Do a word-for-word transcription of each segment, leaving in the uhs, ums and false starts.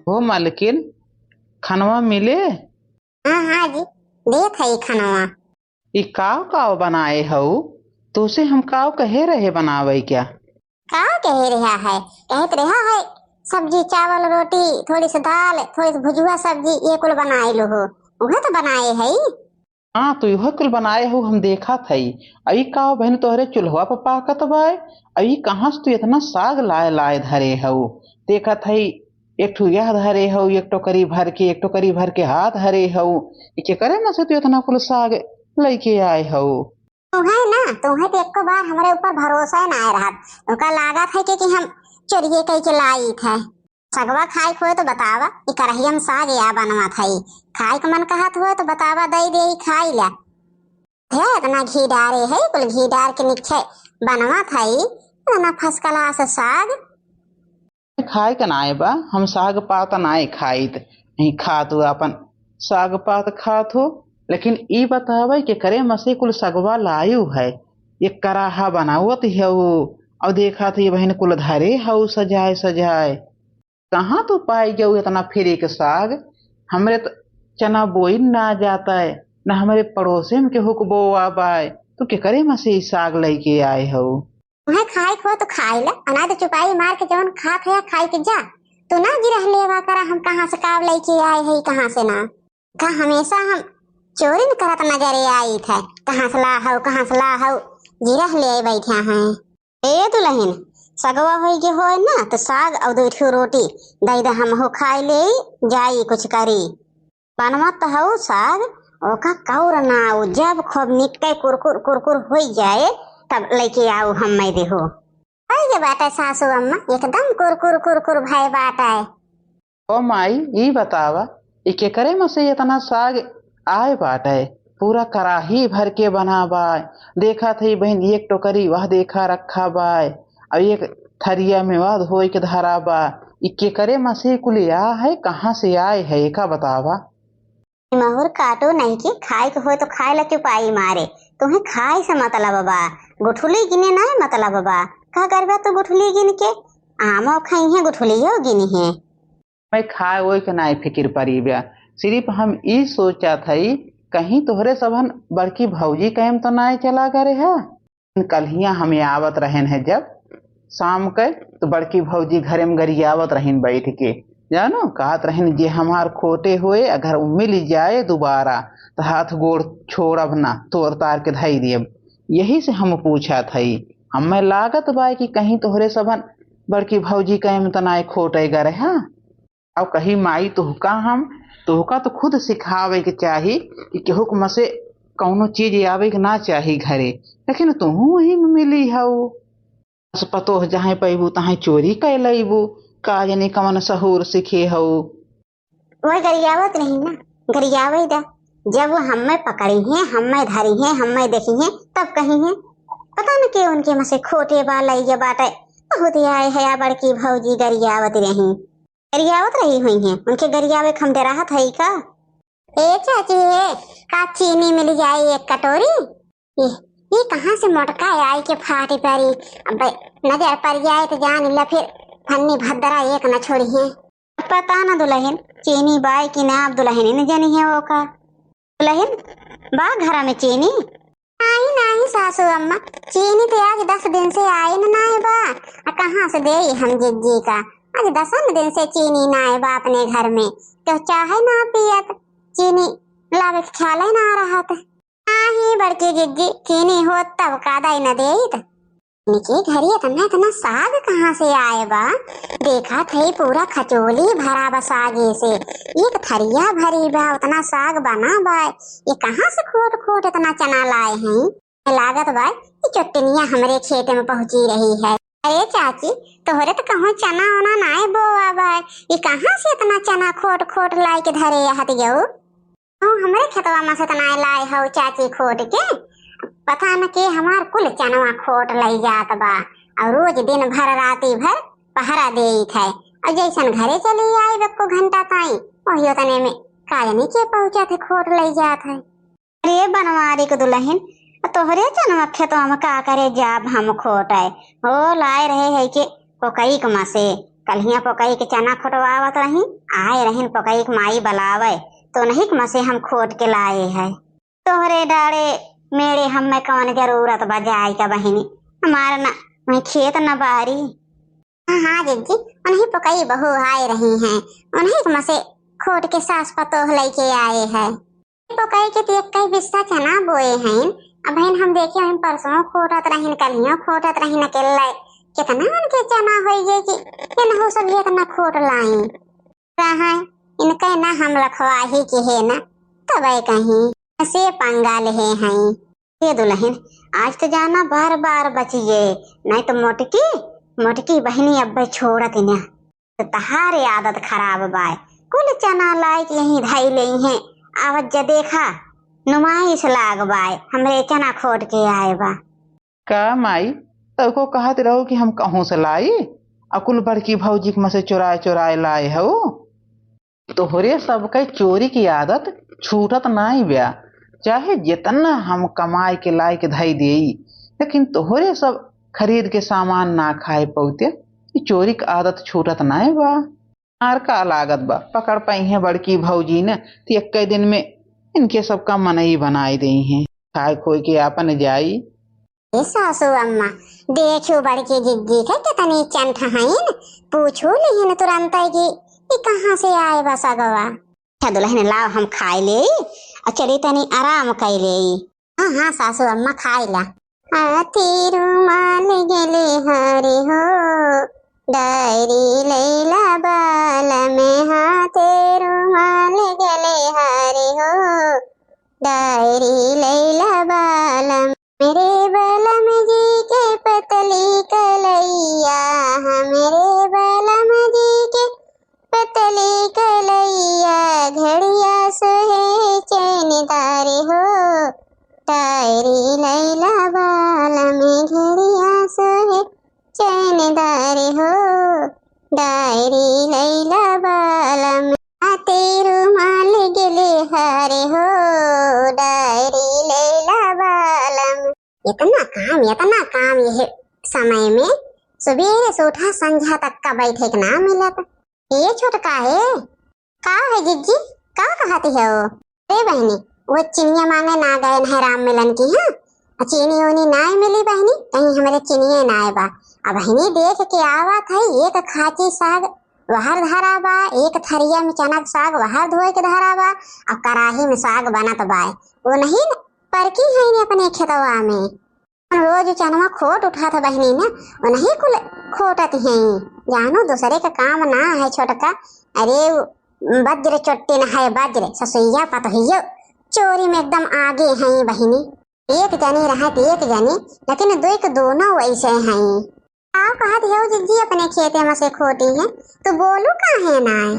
हो मलकिन, खनवा मिले? हाँ, हाँ जी, देत हई खनवा। ई काव काव बनाए हऊ? तोसे हम काव कहे रहे बनावे क्या? काव कहे रहा है? कहत रहा है सब्जी, चावल, रोटी, थोड़ी सी दाल, थोड़ी सी भुजुआ सब्जी, ये कुल बनाए लो हो। उहे तो बनाए हई। हाँ, तू इहो कुल बनाए हऊ, हम देखत हई। अई काव बहिन तोहरे चूल्हवा पर पाकत बाय? अई कहाँ से तू इतना साग लाए लाए धरे हऊ? देखत हई एक ठो यह धरे हऊ, एक टोकरी भर के, एक टोकरी भर के हाथ धरे हऊ। ई केकरे में से तू इतना कुल साग लइके आए हऊ? तुहे ना, तुहे तो एको बार हमरे ऊपर भरोसा ना रहत। ओका लागत है कि, कि हम चोरिये कई के लाई थे। सगवा खाए के होए तो बतावा, ई करहिया में साग या बनवत हई। खाए के मन कहत होए तो बतावा, दई देई खाई ला। हे, इतना घी डारे है, कुल घी डार के निक्षय बनवत हई, इतना first class साग। खाए के नाय बा, हम साग पात नाय खाइत। नहीं खात हो, आपन साग पात खात हो, लेकिन ई बतावे कि करे मसे कुल सगवा लायु है, एक कराहा बनावत हऊ, और देखत ही बहिन कुल धरे हऊ सजाए सजाए। कहाँ तू पाई जाऊ इतना फ्री के साग? हमरे तो चना बोई ना जाता है, न हमरे पड़ोसे में केहू के बोआ बाय। तू केकरे में से ई साग लइके आए हऊ? उहे खाए के हो तो खाए ला, अनाज चुपाई मार के जवन खात है खाए के जा। तू ना जिरह लेवा करा, हम कहाँ से काव लइके आए है, कहाँ से ना। का हमेशा हम चोरी न करत नजरे आई थे, कहाँ से ला हऊ, कहाँ से ला हऊ, जिरह ले बैठा हैं। ए दुलहिन, सगवा होई के होए ना, तो साग और दो ठो रोटी दई दे, हमहू खाई लेई, जाई कुछ करी। बनवत हऊ साग, ओका कौर ना आऊ, जब खूब निक्के कुरकुर कुरकुर होई जाए, तब लइके आऊ हम्मे देहो। होई गे बाटे सासू अम्मा, एकदम कुरकुर कुरकुर भय बाटे। ओ माई, ई बतावा, ई केकरे में से इतना साग आए बाटे? पूरा कराही भर के बना बाय। देखत हई बहिन, एक टोकरी वह देखा रखा बाय, और एक थरिया में वह धोई के धरा बा। ई केकरे में से कुल आ है, कहाँ से आए है, एका बतावा। महुर काटो नहीं के, खाए के होए तो खाए ला चुपाई मारे, तुम्हें खाए से मतलब बा, गुठली गिने नहीं मतलब बा। का करबा तू गुठली गिन के? आमो खइहे, गुठलियो गिनिहे। मैं खाए ओए के नाय फिकिर परी बा, सिर्फ हम ई सोचत हई, कहीं तोहरे सबहन बड़की भौजी कहेम तो नाय चला करे है। कल्हिया हमें आवत रहेन है जब शाम के, तो बड़की भौजी घरे में गरियावत रहीन बैठ के, जानो, कहत रहीन, "जे हमार खोटे होए, अगर उ मिल जाए दोबारा, तो हाथ गोड़ छोड़ब ना, तोड़ तार के धई देब।" यही से हम पूछत हई, हमें लागत बा कि कहीं तोहरे सबहन बड़की भौजी कहेम तो नाय खोटे गरे, हाँ? अब कही माई तोहका हम, तोहका तो खुद सिखावे के चाही कि केहू के मसे कौनो चीज आवे के ना चाही घरे, लेकिन तुहू वही में मिली हऊ। बस पतोह जहाँ पैबू तहाँ चोरी कै लैबू, का जाने कवन सहूर सीखे हऊ। वह गरियावत रही ना, गरियावे दा, जब वो हमें पकड़ी हैं, हमें धरी हैं, हमें देखी हैं, तब कही हैं, पता न के उनके मसे खोटे बा लैया बाटे, बहुत आए है या बड़की भौजी गरियावत रही। गरियावत रही हुई हैं, उनके गरियावे के हम डराहत हई का? ए चाची, ए, का चीनी मिल जाई एक कटोरी? ये, ये कहाँ से मोटका आई के फाटी परी? अब नजर पड़ जाए तो जान ला फिर फन्नी भद्रा एक न छोड़ी है। पता न दुलहिन, चीनी बाई कि ना, अब दुलहिन न जानी है वो का। दुलहिन, बा घरा में चीनी? नाही, नाही सासू अम्मा, चीनी तो आज दस दिन से आए न नाय बा। आ कहाँ से देई हम जिज्जी का? आज दसन दिन से चीनी नाय बा अपने घर में। तो चाहे ना पियत, चीनी लावे के ख्याल ही ना रहत। नाही बड़की जिज्जी, चीनी होत तब का दाई न देइत। इनके घरे इतना, इतना साग कहाँ से आए बा? देखत हई पूरा खचोली भरा बा सागे से। एक थरिया भरी बा, उतना साग बना बा। ये कहाँ से खोट खोट इतना चना लाए हैं? लागत बा कि चोट्टनिया हमरे खेत में पहुँची रही है। अरे चाची, तोहरे तो कहूँ चना वना नाय बोआ बा, ये कहाँ से इतना चना खोट खोट लाए के धरे हत यऊ? तू हमरे खेतवा में से त नाय लाए हऊ चाची खोट के, पता न के हमार कुल चनवा खोट लई जात बा, और रोज दिन भर राती भर पहरा देइत है, और जैसन घरे चली आई एको घंटा ताई, वही उतने में का जानी के पहुँचत है, खोट लई जात है। अरे बनवारी के दुलहिन, तोहरे चनवा खेतवा में का करे जाब हम खोटे? ओ लाए रहे है के कोकई के मसे, कल्हिया पोकई के चना खोटवावत रही, आए रहिन पोकई के माई बलावे, तो उन्हीं के मसे हम खोट के लाए है। तोहरे डाड़े मेड़े हमें कौन जरूरत बा जाए का बहिनी, हमार ना वहीं खेत न बारी। हाँ, हाँ जिज्जी, उन्हीं पोकई बहू आए रही हैं, उन्हीं के मसे खोट के सास पतोह लइके आए है। पोकई के तो एक्कई बिस्सा चना बोए हैं, अबहिन हम देखे हैं परसों खोटत रहिन, कल्हियों खोटत रहिन अकेले, कितना उनके चना होई गए कि केनहू सब इतना खोट लाई। रहा इनके ना हम लखवाही के है ना, तबे कहीं से पंगा लेहे हैं। हे दुलहिन, आज तो जाना बार बार बचिए, नहीं तो मोटकी, मोटकी बहिनी अब्बे छोड़त न। तो तहारे आदत खराब बाय, कुल चना लाइके यहीं धई लेई हैं, आवत जा देखा, नुमाइश लाग बाय, हमरे चना खोट के आए बा। का माई, तबको कहत रहो कि हम कहूँ से लाई, आ कुल बड़की भौजी के मसे चोराए चोराए लाए हो। तोहरे सबके चोरी की आदत छूटत नाई ब्या, चाहे जितना हम कमाए के लाए के धई देई, लेकिन तोहरे सब खरीद के सामान ना खाए पौते, ई चोरी के आदत छूटत नाई बा। मार का लागत बा, पकड़ पाई है बड़की भौजी ने, तो एक्के दिन में इनके सबका मनई बनाई देई हैं, खाए खोए के आपन जाई। ए सासू अम्मा, देखियो बड़की जिज्जी के कितनी चंठ हईन, पूछू लिहिन तुरंत कि ई कहाँ से आए बा सगवा। अच्छा दुलहिन लाओ हम खाए लेई, आ चली तनी आराम कई लेई। हाँ, हाँ सासू अम्मा खाए ला। हाथे रुमाल गले हारे हो, डायरी लैला बाल में, हाथे रुमाल गले हारे हो, डायरी लैला बाल में। मेरे बलम जी के पतली कलैया, हाँ, मेरे बलम जी के पतली कलैया, घड़िया सोहे चैनदार हो, डायरी लैला बाल में, घड़िया सोहे चैनदार हो, डायरी लैला बाल में। हाथे रुमाल गले हारे हो, डायरी लैला बाल में। इतना काम, इतना काम यह समय में, सुबेरे से उठा संझा तक का बैठे के ना मिलत। ए छोटका हे, का है जिज्जी, का कहत हो? अरे बहिनी, वो चिनिया मांगे ना गए हैं राम मिलन की, हाँ? आ चीनी उनी नाय मिली बहिनी, कहीं हमरे चिनिये नाय बा। अब बहिनी देख के आवत है, एक खाची साग वहर धरा बा, एक थरिया में चना के साग वहर धोए के धरा बा, और कराही में साग बनत बा। वो नहीं न परकी है अपने खेतवा में। रोज चनवा खोट उठात बहिनी न, उन्हीं कुल खोटत हैं। जानो दूसरे का काम ना है छोटका। अरे उ वज्र चोट्टी न है वज्र, ससुइया पतोहियो चोरी में एकदम आगे हैं बहिनी। एक जनी रहत एक जनी, लेकिन दुई के दोनों वैसे हैं। का कहत हो जिज्जी अपने खेते में से खोटी हैं, तो बोलू काहे ना है?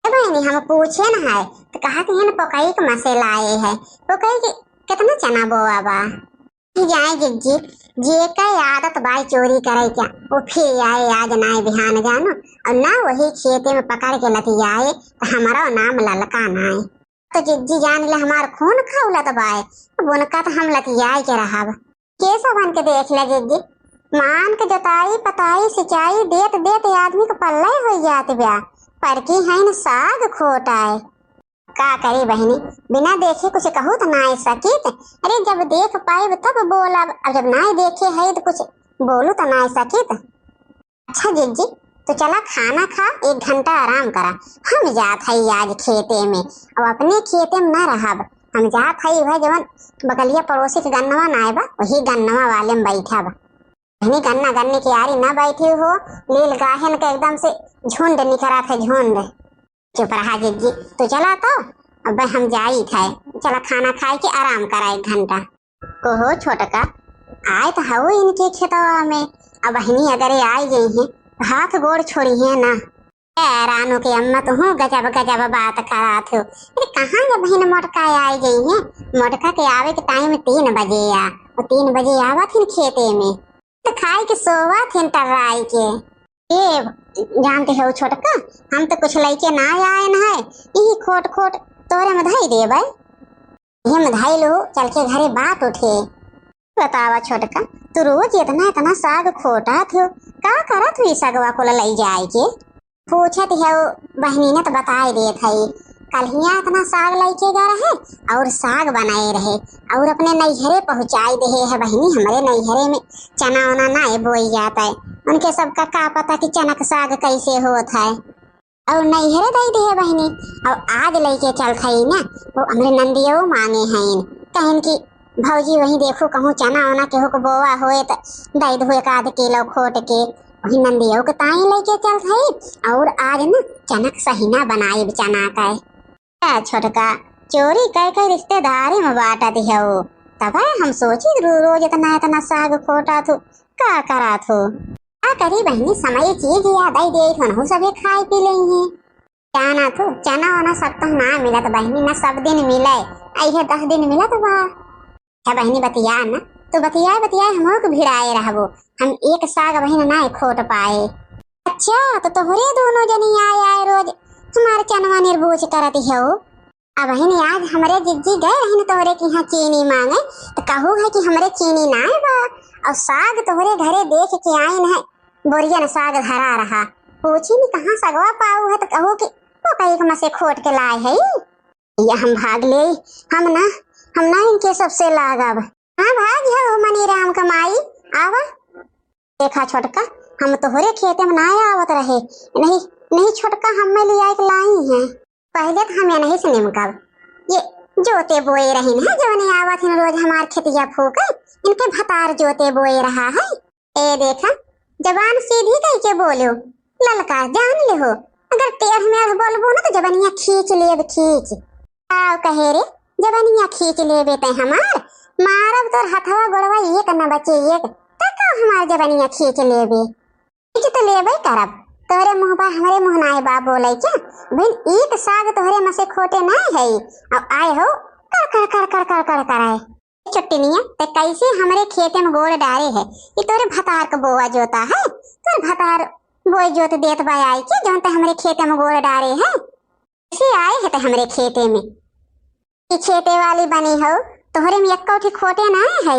ए बहिनी, हम पूछे न है, तो कहत हैं न पोकई के मसे लाए है। पोकई के कितना चना बोआ बा? कि जाए जिज्जी, जे का आदत बाय चोरी करे क्या, वो फिर आए आज नाय बिहान जानो, और ना वही खेते में पकड़ के लतियाए, तो हमारा नाम ललका नाय। तो जिज्जी जान ले हमार खून खौलत बाय, अब उनका तो हम लतियाए के रहब। के सबन के देख ले जिज्जी, मान के जोताई, पताई, सिंचाई देत देत आदमी के पल्ले हो जात ब्या, पर की है न साग खोट आए। का करी बहिनी, बिना देखे कुछ कहू त नाय सकित। अरे जब देख पाइब तब बोलब, अब जब नाय देखे है तो कुछ बोलू त नाय सकित। अच्छा जिज्जी, तो चला खाना खा, एक घंटा आराम करा। हम जात हई आज खेते में, अब अपने खेते में ना रहब, हम जात हई वह जवन बगलिया पड़ोसी के गन्नवा नाय बा, वही गन्नवा वाले में बैठब। बहिनी गन्ना गन्ने की आरी ना बैठी हो, लील गाहन के एकदम से झुंड निकरा थे झुंड। चुप रहा जिज्जी, तू चला तो, अब हम जाई थे, चला खाना खाए के आराम करा एक घंटा। कहो छोटका, आए तो हऊ इनके खेतवा में, अब बहिनी अगर आई गई हैं, तो हाथ गोड़ छोड़ी हैं ना। ए रानू के अम्मा, तुहू गजब गजब बात करात हो। अरे कहाँ ये बहिन मोटका आई गई हैं? मोटका के आवे के टाइम तीन बजे आ, और तीन बजे आवत हिन खेते में। तो खाए के सोवत हिन टर्राई के। ए, जानते हो छोटका, हम तो कुछ लइके ना आए न है, यही खोट खोट तोरे में धई देबै। यही में धई लो, चल के घरे बाट उठे। बतावा छोटका, तू रोज इतना इतना साग खोटा थो, का करत हो ई सगवा को लई जाए के? पूछत हौ बहिनी न त बताए देत है। कल्हिया इतना साग लइके गा रहे और साग बनाए रहे और अपने नैहरे पहुँचाए देहे है बहिनी। हमरे नैहरे में चना उना नाय बोई जात है, उनके सबका का पता कि चना क साग कैसे होत है। और नैहरे दई देहे बहिनी। और आज लइके चलत है ना, वो हमरे नंदियो मांगे हैं, कहिन कि भौजी वहीं देखो कहूँ चना उना केहू क बोवा होए त दई दो एक आध किलो खोट के। वहीं नंदियो के ताई लइके चलत है और आज न चना क सहिना बनाइब चना क। ए छोटका, चोरी कइ कइ रिश्तेदारी में बाँटत हौ। तबे हम सोची रो-, रोज इतना इतना साग खोटत हो, का करत हो? का करी बहिनी, समय चीज याद आई दे, होनहु सभे खाए पी लेइहीं। जाना तू, चना वना सब तो ना मिलत बहिनी, ना सब दिन मिले, अइहे दस दिन मिलत बा। हे बहिनी बतिया ना, तू बतियाए बतियाए हमहू के भिड़ाए रहबो, हम एक साग बहिन ना खोट पाए। अच्छा, तो तोहरे दोनों जनी आए आए रोज हमार चनवा निर्बूझ करत हौ। अब बहिनी आज हमरे जिज्जी गए रहिन तोहरे के यहाँ चीनी मांगे, तो कहू है कि हमरे चीनी ना बा, और साग तोहरे घरे देख के आइन है, बोरियन साग धरा रहा। पूछी नी कहाँ सगवा पाऊ है, तो कहू कि वो कहीं के मसे खोट के लाए है। या हम भाग ले, हम ना, हम ना इनके सबसे लागब। हाँ, भाग जाओ मनीराम क माई, आवा। देखा छोटका, हम तोहरे खेते में ना आवत रहे। नहीं, नहीं छोटका, हम में लिया के लाई हैं। पहले तो हम यहीं से निमकब। ये जोते बोए रहिन है, जवने आवत हैं रोज हमार खेतिया फूके, इनके भतार जोते बोए रहा है। ए देखा, जबान सीधी कइके बोलो, ललका जान लेहो, अगर टेढ़ मेढ़ बोलबो ना तो जबनिया खींच लेब खींच। आओ कहे रे, जबनिया खींच लेबे तै हमार, मारब तोर हथवा गोड़वा एक न बचे एक, तब का हमार जबनिया खींच लेबे? खींच तो लेबे करब, तोरे मुँह बा हमरे मुँह नाय बा बोले क्या? बिन एक साग तोहरे मसे खोटे नाय है, अब आए हो कर कर कर कर कर कर कराए। चुट्टिनिया, ते कैसे हमरे खेते में गोड़ डारे है? ये तोरे भतार क बोआ जोता है? तोरे भतार बोए जोत देत बा आई के, जौन ते हमरे खेते में गोड़ डारे है? कैसे आए है ते हमरे खेते में? ये खेते वाली बनी हो, तोहरे में एक्को ठी खोटे ना है।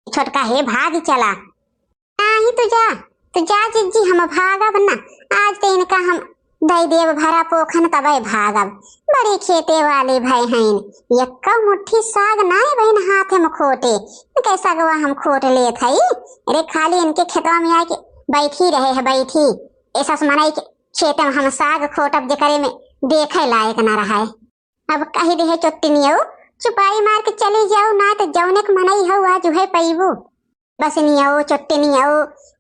छोटका हे, भाग चला। नाही, तू जा, तू जा जिज्जी, हम भागब ना। आज ते इनका हम दई देब भरा पोखन, तबे भागब। बड़ी खेते वाले भय हईन, यक्का मुट्ठी साग नाय बहिन हाथे में खोटे, इनके सगवा हम खोट लेत हई। अरे खाली इनके खेतवा में आके बैठी रहे है, बैठी। ऐसा मनई के खेते में हम साग खोटब जेकरे में देखे लायक ना रहे। अब कहि देहे चोट्टिनियौ, चुपाई मार के चली जाओ, ना त जौने क मनई हौ, आज उहे पइबू। बस नियौ, चोट्टिनियौ,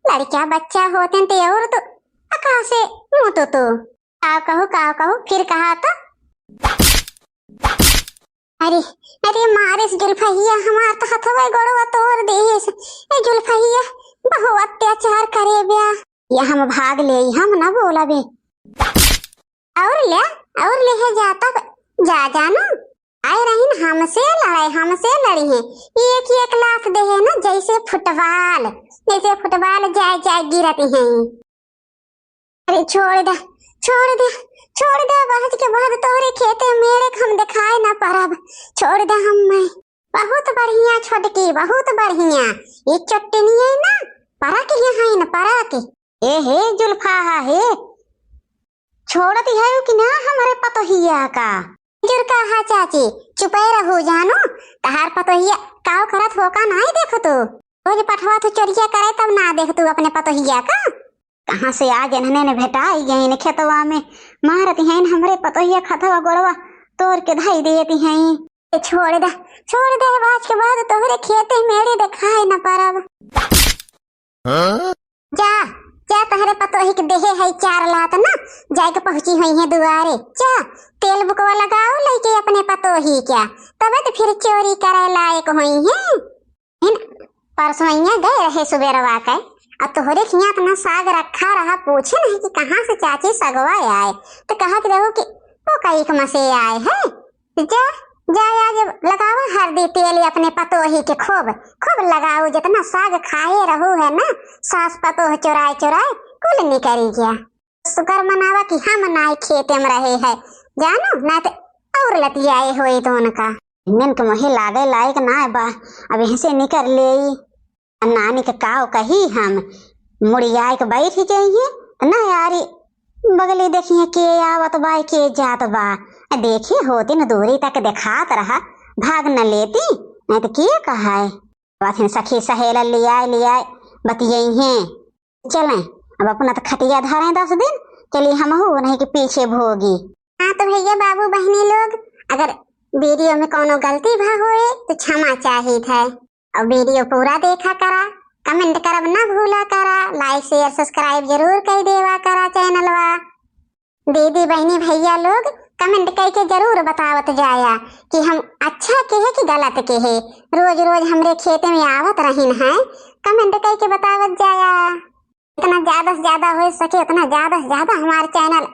लड़का बच्चा होतेन ते और तो अकासे मुँह तो तो। का कहू, का कहू, फिर कहा तो। अरे, अरे मारिस जुल्फहिया, हमार तो हथवा गोड़वा तोड़ देहिस। ए जुल्फहिया, बहु अत्याचार करे ब्या। या हम भाग लेई, हम ना बोलबे। और ले, और ले है जा तब, जा जानू। आए रहिन हमसे लड़ाई, हमसे लड़ी हैं। एक एक लात देहे ना जैसे फुटबॉल, जैसे फुटबॉल जाए जाए गिरती हैं। अरे छोड़ दे, छोड़ दे, छोड़ दे, बहज के बाद तोहरे खेते मेरे हम दिखाए ना परब। छोड़ दे हम मैं। बहुत बढ़िया छोटकी, बहुत बढ़िया। ये चट्टनी है ना, परक ये है ना, परक। ए हे जुल्फाहा हे, छोड़त है कि ना हमरे पतोहिया का? जुल्फाहा चाची, चुपे रहू जानू, तहार पतोहिया काव करत हो का नाय देख तू? रोज पठवा तू चोरिया करे तब ना देख तू अपने पतोहिया का। कहाँ से आज इन्हने ने भेटाई गईन खेतवा में, मारत हैं हमरे पतोहिया खतवा गोड़वा तोड़ के धई देती हैं। ए, छोड़ दे, छोड़ दे, आज के बाद तोहरे खेते मेरे दिखाए न परब। हाँ? जा, जा, तोहरे पतोही के देहे है चार लात ना, जाए के पहुँची हुई है दुआरे। जा, तेल बुकवा लगाओ लइके अपने पतोही क्या, तबे तो फिर चोरी करे लायक हुई है। इन परसोइया गए रहे सुबेरवा के, और तोहरे खिया इतना साग रखा रहा, पूछे नहीं कि कहाँ से चाची सगवा आए, तो कहत रहो कि वो कई के मसे आए है। तो जा, जा आज लगावा हरदी तेल अपने पतोही के खूब, खूब लगाओ, जितना साग खाए रहू है ना, सास पतोह चुराए चुराए कुल निकरी गया। शुक्र मनावा कि हम नाय खेते में रहे है, जानो, ना तो और लतियाए होई तो उनका। इनन के मोहे लागे लायक ना बा, अब यहीं से निकर लेई। नानी के काव कही हम, मुड़ियाए के बैठ गई है, ना यारी बगली देखिए के आवत बा, के जात बा। देखी होतिन दूरी तक देखात रहा, भाग न लेती, नहीं तो के कहाए। बाथिन सखी सहेला लियाए लियाए बतियई हैं। चलें, अब अपना तो खटिया धरें दस दिन, चली हमहू नहीं के पीछे भोगी। हाँ तो भैया बाबू बहनी लोग, अगर वीडियो में कौनो गलती भा होए तो क्षमा चाहित है। और वीडियो पूरा देखा करा, कमेंट करब ना भूला करा, लाइक शेयर सब्सक्राइब जरूर कर देवा करा चैनलवा। दीदी बहनी भैया लोग कमेंट करके जरूर बतावत जाया कि हम अच्छा के है कि गलत के है। रोज रोज हमरे खेते में आवत रहिन है, कमेंट करके बतावत जाया। इतना ज्यादा से ज्यादा हो सके उतना ज्यादा से ज्यादा हमारे चैनल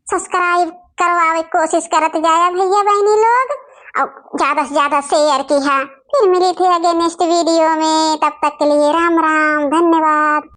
सब्सक्राइब करवावे के कोशिश करत जाया भैया बहनी लोग, और ज्यादा से ज्यादा शेयर किया। फिर मिली थे आगे नेक्स्ट वीडियो में, तब तक के लिए राम राम, धन्यवाद।